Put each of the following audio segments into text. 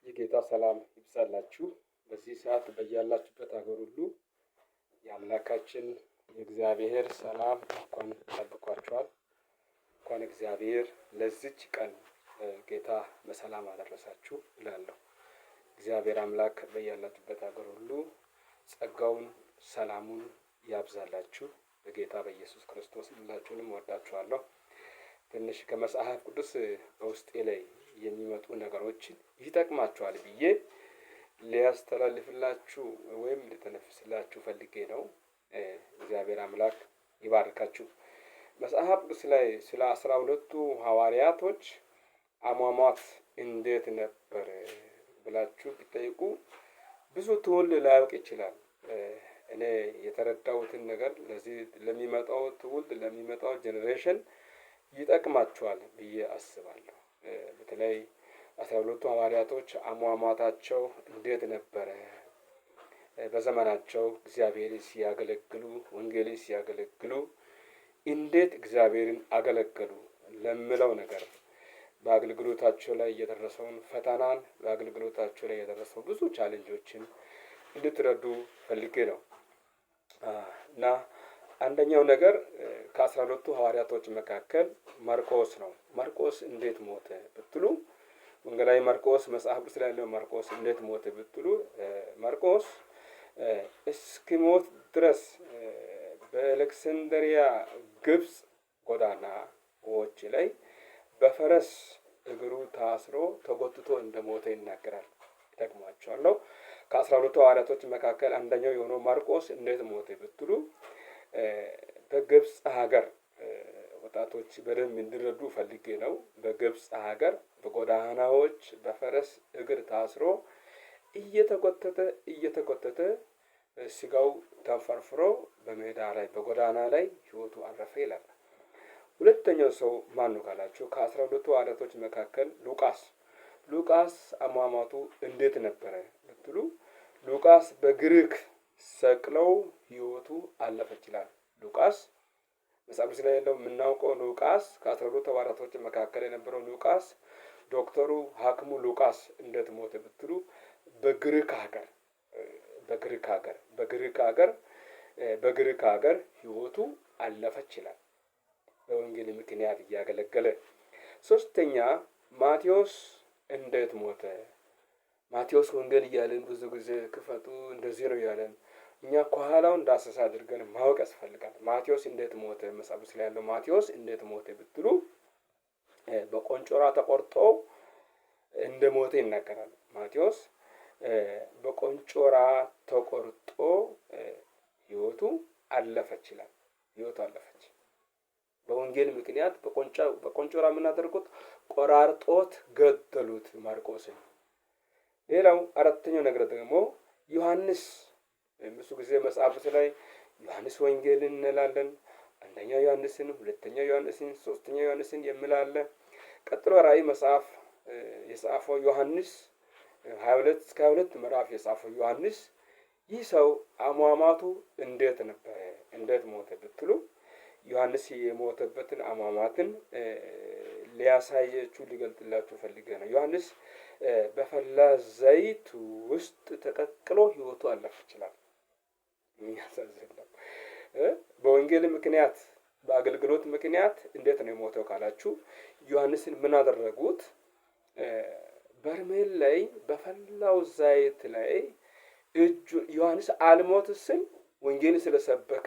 የጌታ ሰላም ይብዛላችሁ። በዚህ ሰዓት በያላችሁበት ሀገር ሁሉ የአምላካችን የእግዚአብሔር ሰላም እንኳን ጠብቋችኋል። እንኳን እግዚአብሔር ለዚች ቀን ጌታ በሰላም አደረሳችሁ እላለሁ። እግዚአብሔር አምላክ በያላችሁበት ሀገር ሁሉ ጸጋውን ሰላሙን ያብዛላችሁ። በጌታ በኢየሱስ ክርስቶስ ሁላችሁንም ወዳችኋለሁ። ትንሽ ከመጽሐፍ ቅዱስ በውስጤ ላይ የሚመጡ ነገሮችን ይጠቅማችኋል ብዬ ሊያስተላልፍላችሁ ወይም ሊተነፍስላችሁ ፈልጌ ነው። እግዚአብሔር አምላክ ይባርካችሁ። መጽሐፍ ቅዱስ ላይ ስለ 12ቱ ሐዋርያቶች አሟሟት እንዴት ነበር ብላችሁ ቢጠይቁ ብዙ ትውልድ ላያውቅ ይችላል። እኔ የተረዳሁትን ነገር ለዚህ ለሚመጣው ትውልድ ለሚመጣው generation ይጠቅማቸዋል ብዬ አስባለሁ። በተለይ 12ቱ ሐዋርያቶች አሟሟታቸው እንዴት ነበረ? በዘመናቸው እግዚአብሔርን ሲያገለግሉ ወንጌልን ሲያገለግሉ እንዴት እግዚአብሔርን አገለገሉ ለሚለው ነገር፣ በአገልግሎታቸው ላይ የደረሰውን ፈተናን፣ በአገልግሎታቸው ላይ የደረሰው ብዙ challenge ኦችን እንድትረዱ ፈልጌ ነው። እና አንደኛው ነገር ከ12ቱ ሐዋርያቶች መካከል ማርቆስ ነው። ማርቆስ እንዴት ሞተ ብትሉ፣ ወንጌላዊ ማርቆስ፣ መጽሐፍ ቅዱስ ላይ ያለው ማርቆስ እንዴት ሞተ ብትሉ፣ ማርቆስ እስኪሞት ድረስ በአሌክሳንድሪያ ግብጽ ጎዳናዎች ላይ በፈረስ እግሩ ታስሮ ተጎትቶ እንደሞተ ይናገራል። ይጠቅሟቸዋለሁ። ከ12ቱ ሐዋርያቶች መካከል አንደኛው የሆነው ማርቆስ እንዴት ሞተ ብትሉ፣ በግብጽ ሀገር፣ ወጣቶች በደንብ እንዲረዱ ፈልጌ ነው። በግብጽ ሀገር በጎዳናዎች በፈረስ እግር ታስሮ እየተጎተተ እየተጎተተ ስጋው ተፈርፍሮ በሜዳ ላይ በጎዳና ላይ ህይወቱ አረፈ ይላል። ሁለተኛው ሰው ማን ነው ካላችሁ፣ ከ12ቱ ሐዋርያቶች መካከል ሉቃስ። ሉቃስ አሟሟቱ እንዴት ነበረ ብትሉ፣ ሉቃስ በግሪክ ሰቅለው ህይወቱ አለፈች ይላል። ሉቃስ፣ መጽሐፍ ቅዱስ ላይ ያለው የምናውቀው ሉቃስ፣ ከ12ቱ ሐዋርያቶች መካከል የነበረው ሉቃስ፣ ዶክተሩ ሐኪሙ ሉቃስ እንዴት ሞተ ብትሉ፣ በግሪክ ሀገር በግሪክ ሀገር በግሪክ ሀገር በግሪክ ሀገር ህይወቱ አለፈች ይላል። በወንጌል ምክንያት እያገለገለ። ሶስተኛ ማቴዎስ እንዴት ሞተ? ማቴዎስ ወንጌል እያለን ብዙ ጊዜ ክፈቱ እንደዚህ ነው እያለን እኛ ከኋላውን ዳሰሳ አድርገን ማወቅ ያስፈልጋል። ማቴዎስ እንዴት ሞተ? መጽሐፍ ቅዱስ ላይ ያለው ማቴዎስ እንዴት ሞተ ብትሉ፣ በቆንጮራ ተቆርጦ እንደ ሞተ ይናገራል። ማቴዎስ በቆንጮራ ተቆርጦ ህይወቱ አለፈች ይላል። ህይወቱ አለፈች። በወንጌል ምክንያት በቆንጮራ የምናደርጉት ቆራርጦት ገደሉት ማርቆስን። ሌላው አራተኛው ነገር ደግሞ ዮሐንስ። ብዙ ጊዜ መጽሐፍ ላይ ዮሐንስ ወንጌልን እንላለን። አንደኛ ዮሐንስን፣ ሁለተኛ ዮሐንስን፣ ሶስተኛ ዮሐንስን የሚል አለ። ቀጥሎ ራእይ መጽሐፍ የጻፈው ዮሐንስ፣ 22 እስከ 22 ምዕራፍ የጻፈው ዮሐንስ፣ ይህ ሰው አሟሟቱ እንዴት ነበረ? እንዴት ሞተ ብትሉ፣ ዮሐንስ የሞተበትን አሟሟትን ሊያሳየችሁ ሊገልጥላችሁ ፈልጌ ነው። ዮሐንስ በፈላ ዘይት ውስጥ ተቀቅሎ ህይወቱ አለፈ ይችላል። የሚያሳዝን ነው። በወንጌል ምክንያት በአገልግሎት ምክንያት እንዴት ነው የሞተው ካላችሁ፣ ዮሐንስን ምን አደረጉት? በርሜል ላይ በፈላው ዘይት ላይ እጁ ዮሐንስ አልሞት ስል ወንጌልን ስለሰበከ፣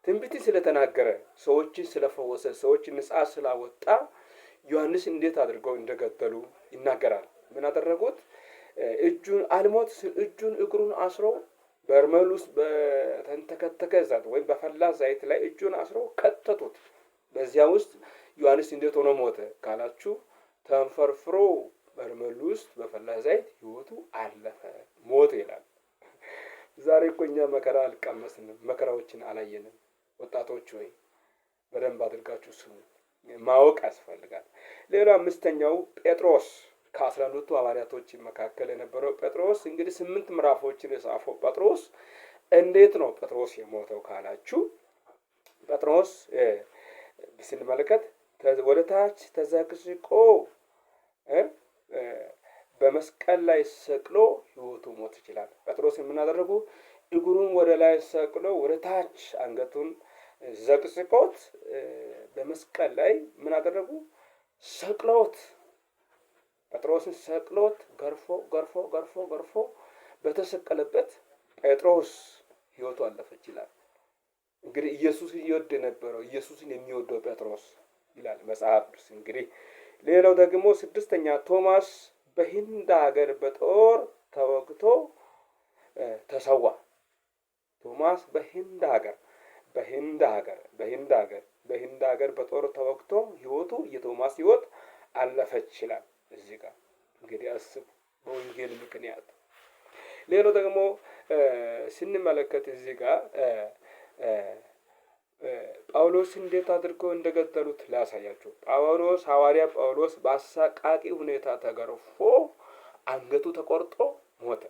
ትንቢትን ስለተናገረ፣ ሰዎችን ስለፈወሰ፣ ሰዎችን ነጻ ስላወጣ ዮሐንስ እንዴት አድርገው እንደገደሉ ይናገራል። ምን አደረጉት? እጁን አልሞት ስል እጁን እግሩን አስሮ በርሜል ውስጥ በተንተከተከ ዘይት ወይም በፈላ ዘይት ላይ እጁን አስሮ ከተቱት። በዚያ ውስጥ ዮሐንስ እንዴት ሆኖ ሞተ ካላችሁ፣ ተንፈርፍሮ በርሜል ውስጥ በፈላ ዘይት ህይወቱ አለፈ፣ ሞተ ይላል። ዛሬ እኮ እኛ መከራ አልቀመስንም፣ መከራዎችን አላየንም። ወጣቶች ወይ በደንብ አድርጋችሁ ስሙ፣ ማወቅ ያስፈልጋል። ሌላ አምስተኛው ጴጥሮስ፣ ከ12ቱ ሐዋርያቶች መካከል የነበረው ጴጥሮስ፣ እንግዲህ ስምንት ምዕራፎችን የጻፈው ጴጥሮስ እንዴት ነው ጴጥሮስ የሞተው ካላችሁ፣ ጴጥሮስ ስንመለከት ወደ ታች ተዘቅዝቆ በመስቀል ላይ ሰቅሎ ሕይወቱ ሞት ይችላል። ጴጥሮስ የምናደረጉ እግሩን ወደ ላይ ሰቅሎ ወደ ታች አንገቱን ዘቅዝቆት በመስቀል ላይ ምን አደረጉ? ሰቅሎት ጴጥሮስን ሰቅሎት ገርፎ ገርፎ ገርፎ ገርፎ በተሰቀለበት ጴጥሮስ ሕይወቱ አለፈች ይላል። እንግዲህ ኢየሱስን ይወድ የነበረው ኢየሱስን የሚወደው ጴጥሮስ ይላል መጽሐፍ ቅዱስ። እንግዲህ ሌላው ደግሞ ስድስተኛ ቶማስ በህንድ ሀገር በጦር ተወግቶ ተሰዋ። ቶማስ በህንድ ሀገር በህንድ ሀገር በህንድ ሀገር በህንድ ሀገር በጦር ተወግቶ ህይወቱ የቶማስ ህይወት አለፈች ይላል። እዚህ ጋር እንግዲህ አስቡ፣ በወንጌል ምክንያት። ሌላው ደግሞ ስንመለከት እዚህ ጋር ጳውሎስ እንዴት አድርጎ እንደገደሉት ላሳያችሁ። ጳውሎስ ሐዋርያ ጳውሎስ በአሰቃቂ ሁኔታ ተገርፎ አንገቱ ተቆርጦ ሞተ።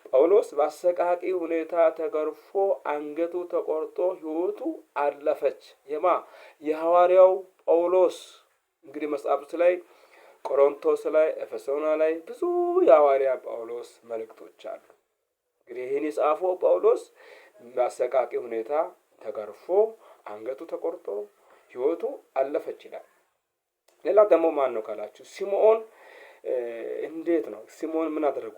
ጳውሎስ በአሰቃቂ ሁኔታ ተገርፎ አንገቱ ተቆርጦ ህይወቱ አለፈች። የማ የሐዋርያው ጳውሎስ እንግዲህ መጽሐፍ ላይ ቆሮንቶስ ላይ ኤፌሶና ላይ ብዙ የሐዋርያ ጳውሎስ መልእክቶች አሉ። እንግዲህ ይህን የጻፈው ጳውሎስ በአሰቃቂ ሁኔታ ተገርፎ አንገቱ ተቆርጦ ህይወቱ አለፈች ይላል። ሌላ ደግሞ ማን ነው ካላችሁ ስምዖን እንዴት ነው ስምዖን ምን አደረጉ?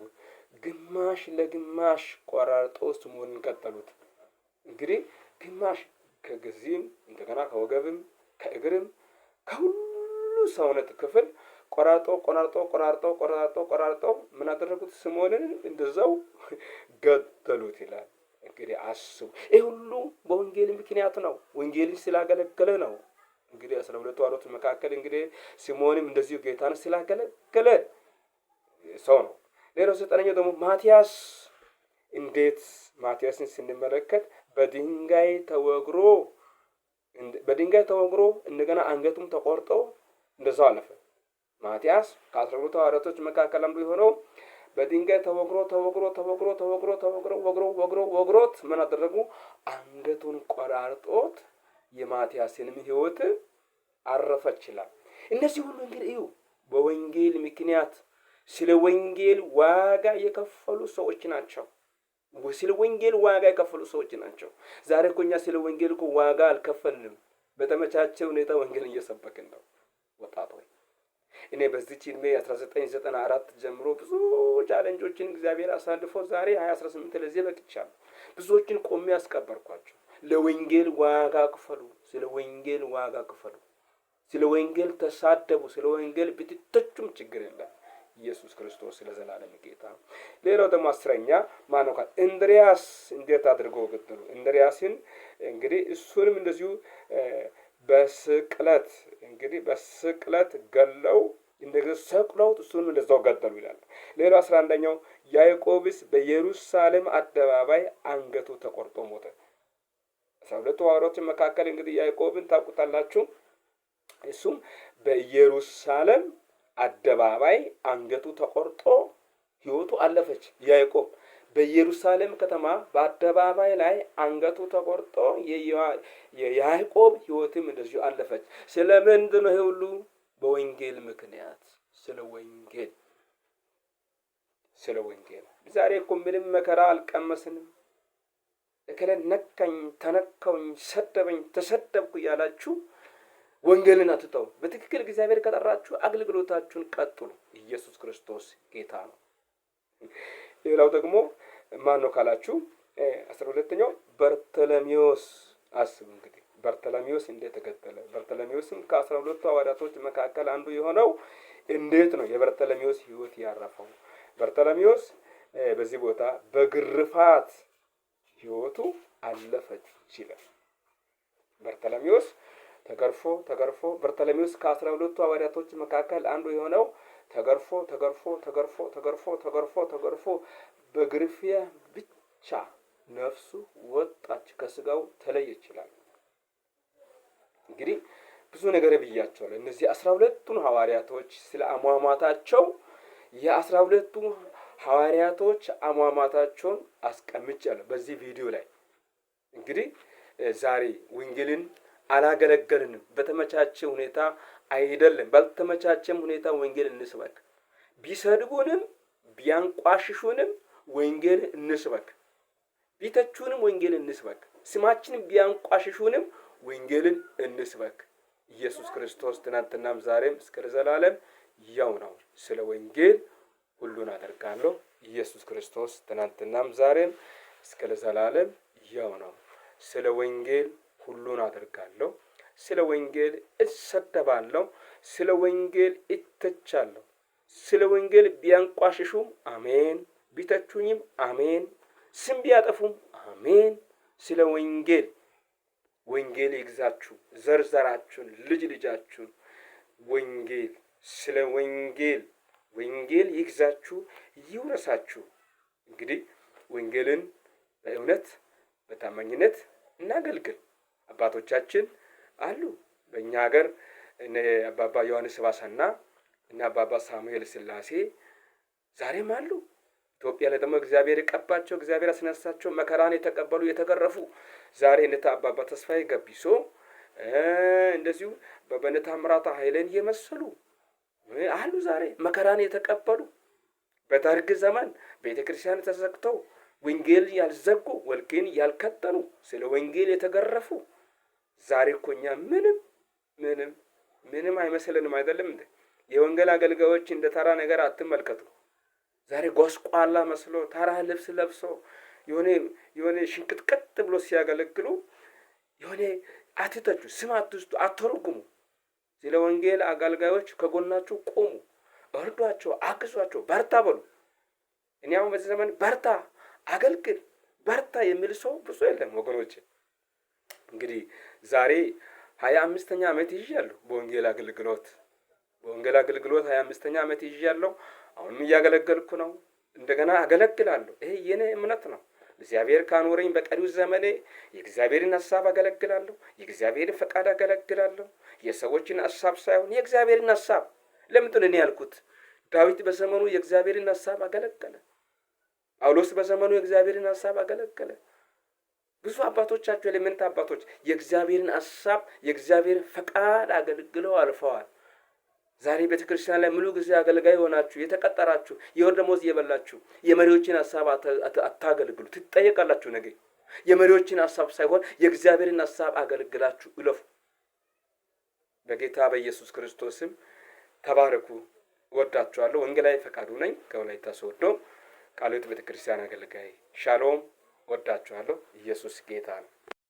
ግማሽ ለግማሽ ቆራርጦ ስምዖንን ቀጠሉት። እንግዲህ ግማሽ ከግዚም እንደገና ከወገብም ከእግርም ከሁሉ ሰውነት ክፍል ቆራርጦ ቆራርጦ ቆራርጦ ቆራርጦ ቆራርጦ ምን አደረጉት? ስምዖንን እንደዛው ገደሉት ይላል። እንግዲህ አስቡ፣ ይህ ሁሉ በወንጌል ምክንያት ነው። ወንጌልን ስላገለገለ ነው። እንግዲህ 12 ሐዋርያት መካከል እንግዲህ ስምዖንም እንደዚሁ ጌታን ስላገለገለ ሰው ነው። ሌላው ዘጠነኛው ደግሞ ማቲያስ እንዴት ማቲያስን ስንመለከት በድንጋይ ተወግሮ እንደገና አንገቱም ተቆርጦ እንደዛው አለፈ። ማቲያስ ከ12 ሐዋርያቶች መካከል አንዱ የሆነው በድንጋይ ተወግሮ ተወግሮ ተወግሮ ተወግሮ ተወግሮ ወግሮ ወግሮ ወግሮት ምን አደረጉ? አንገቱን ቆራርጦት የማቲያስንም ሕይወት አረፈች ይላል። እነዚህ ሁሉ እንግዲህ እዩ በወንጌል ምክንያት ስለ ወንጌል ዋጋ የከፈሉ ሰዎች ናቸው። ስለ ወንጌል ዋጋ የከፈሉ ሰዎች ናቸው። ዛሬ እኮ እኛ ስለ ወንጌል እኮ ዋጋ አልከፈልንም። በተመቻቸ ሁኔታ ወንጌል እየሰበክን ነው። ወጣቶች እኔ በዚች ዕድሜ 1994 ጀምሮ ብዙ challenge ኦችን እግዚአብሔር አሳልፎ ዛሬ 2018 ለዚህ በቅቻለሁ። ብዙዎችን ቆሜ ያስቀበርኳቸው። ለወንጌል ዋጋ ክፈሉ። ስለ ወንጌል ዋጋ ክፈሉ። ስለ ወንጌል ተሳደቡ። ስለ ወንጌል ብትተቹም ችግር የለም። ኢየሱስ ክርስቶስ ለዘላለም ጌታ ነው። ሌላው ደግሞ አስረኛ ማነው? እንድሪያስ እንዴት አድርገው ገደሉ? እንድሪያስን እንግዲህ እሱንም እንደዚሁ በስቅለት እንግዲህ በስቅለት ገለው እንደገና ሰቅለውት እሱንም እንደዛው ገደሉ ይላል። ሌላው 11ኛው ያዕቆብስ በኢየሩሳሌም አደባባይ አንገቱ ተቆርጦ ሞተ። 12 ሐዋርያት መካከል እንግዲህ ያዕቆብን ታውቁታላችሁ። እሱም በኢየሩሳሌም አደባባይ አንገቱ ተቆርጦ ሕይወቱ አለፈች። ያዕቆብ በኢየሩሳሌም ከተማ በአደባባይ ላይ አንገቱ ተቆርጦ የያዕቆብ ሕይወትም እንደዚሁ አለፈች። ስለምንድን ነው ይሄ ሁሉ? በወንጌል ምክንያት። ስለ ወንጌል ስለ ወንጌል። ዛሬ እኮ ምንም መከራ አልቀመስንም። እከሌ ነካኝ፣ ተነካውኝ፣ ሰደበኝ፣ ተሰደብኩ እያላችሁ ወንጌልን አትተው። በትክክል እግዚአብሔር ከጠራችሁ አገልግሎታችሁን ቀጥሉ። ኢየሱስ ክርስቶስ ጌታ ነው። ሌላው ደግሞ ማን ነው ካላችሁ 12ኛው በርተለሜዎስ። አስቡ እንግዲህ በርተለሜዎስ እንዴት ተገደለ? በርተለሜዎስም ከ12 ሐዋርያቶች መካከል አንዱ የሆነው እንዴት ነው የበርተለሜዎስ ሕይወት ያረፈው? በርተለሜዎስ በዚህ ቦታ በግርፋት ሕይወቱ አለፈች ይላል። በርተለሜዎስ ተገርፎ ተገርፎ በርተለሜዎስ ከ12 ሐዋርያቶች መካከል አንዱ የሆነው ተገርፎ ተገርፎ ተገርፎ ተገርፎ ተገርፎ ተገርፎ በግርፊያ ብቻ ነፍሱ ወጣች፣ ከስጋው ተለየች ይላል። እንግዲህ ብዙ ነገር ብያቸዋለሁ። እነዚህ 12ቱን ሐዋርያቶች ስለ አሟሟታቸው የ12ቱ ሐዋርያቶች አሟሟታቸውን አስቀምጫለሁ በዚህ ቪዲዮ ላይ። እንግዲህ ዛሬ ወንጌልን አላገለገልንም። በተመቻቸ ሁኔታ አይደለም፣ ባልተመቻቸም ሁኔታ ወንጌል እንስበክ። ቢሰድቡንም ቢያንቋሽሹንም ወንጌል እንስበክ። ቢተቹንም ወንጌል እንስበክ። ስማችንን ቢያንቋሽሹንም ወንጌልን እንስበክ። ኢየሱስ ክርስቶስ ትናንትናም ዛሬም እስከ ለዘላለም ያው ነው። ስለ ወንጌል ሁሉን አደርጋለሁ። ኢየሱስ ክርስቶስ ትናንትናም ዛሬም እስከ ለዘላለም ያው ነው። ስለ ወንጌል ሁሉን አደርጋለሁ። ስለ ወንጌል እሰደባለሁ። ስለ ወንጌል እተቻለሁ። ስለ ወንጌል ቢያንቋሽሹም አሜን፣ ቢተቹኝም አሜን፣ ስም ቢያጠፉም አሜን። ስለ ወንጌል ወንጌል ይግዛችሁ፣ ዘርዘራችሁን፣ ልጅ ልጃችሁን ወንጌል ስለ ወንጌል ወንጌል ይግዛችሁ፣ ይውረሳችሁ። እንግዲህ ወንጌልን በእውነት በታማኝነት እናገልግል። አባቶቻችን አሉ። በእኛ ሀገር እነ አባባ ዮሐንስ ባሳና እና አባባ ሳሙኤል ስላሴ ዛሬም አሉ። ኢትዮጵያ ላይ ደግሞ እግዚአብሔር የቀባቸው፣ እግዚአብሔር ያስነሳቸው፣ መከራን የተቀበሉ፣ የተገረፉ ዛሬ እነ አባባ ተስፋዬ ገቢሶ፣ እንደዚሁ በእነ ታምራት ኃይሌን የመሰሉ አሉ። ዛሬ መከራን የተቀበሉ፣ በደርግ ዘመን ቤተ ክርስቲያን ተዘግተው ወንጌል ያልዘጉ፣ ወንጌል ያልከተኑ፣ ስለ ወንጌል የተገረፉ። ዛሬ እኮ እኛ ምንም ምንም ምንም አይመስልንም፣ አይደለም እንዴ? የወንጌል አገልጋዮች እንደ ተራ ነገር አትመልከቱ። ዛሬ ጎስቋላ መስሎ፣ ተራ ልብስ ለብሶ፣ የሆነ የሆነ ሽንቅጥቅጥ ብሎ ሲያገለግሉ የሆነ አትተቹ፣ ስም አትስጡ፣ አትርጉሙ። ስለ ወንጌል አገልጋዮች ከጎናችሁ ቆሙ፣ እርዷቸው፣ አግዟቸው፣ በርታ በሉ። እኔ አሁን በዚህ ዘመን በርታ፣ አገልግል፣ በርታ የሚል ሰው ብዙ የለም ወገኖች። እንግዲህ ዛሬ 25ኛ ዓመት ይዣለሁ በወንጌል አገልግሎት። በወንጌል አገልግሎት 25ኛ ዓመት ይዣለሁ። አሁንም እያገለገልኩ ነው። እንደገና አገለግላለሁ። ይሄ የኔ እምነት ነው። እግዚአብሔር ካኖረኝ በቀሪው ዘመኔ የእግዚአብሔርን ሀሳብ አገለግላለሁ። የእግዚአብሔርን ፈቃድ አገለግላለሁ። የሰዎችን ሀሳብ ሳይሆን የእግዚአብሔርን ሀሳብ። ለምንድን እኔ ያልኩት? ዳዊት በዘመኑ የእግዚአብሔርን ሀሳብ አገለገለ። ጳውሎስ በዘመኑ የእግዚአብሔርን ሀሳብ አገለገለ። ብዙ አባቶቻቸው፣ element አባቶች የእግዚአብሔርን ሀሳብ፣ የእግዚአብሔርን ፈቃድ አገልግለው አልፈዋል። ዛሬ ቤተ ክርስቲያን ላይ ሙሉ ጊዜ አገልጋይ ሆናችሁ የተቀጠራችሁ፣ የወር ደመወዝ እየበላችሁ የመሪዎችን ሀሳብ አታገልግሉ፣ ትጠየቃላችሁ ነገ። የመሪዎችን ሀሳብ ሳይሆን የእግዚአብሔርን ሀሳብ አገልግላችሁ እለፉ። በጌታ በኢየሱስ ክርስቶስም ተባረኩ። እወዳችኋለሁ። ወንጌላዊ ፈቃዱ ነኝ ከወላይታ ሶዶ ቃለ ሕይወት ቤተ ክርስቲያን አገልጋይ። ሻሎም። እወዳችኋለሁ። ኢየሱስ ጌታ ነው።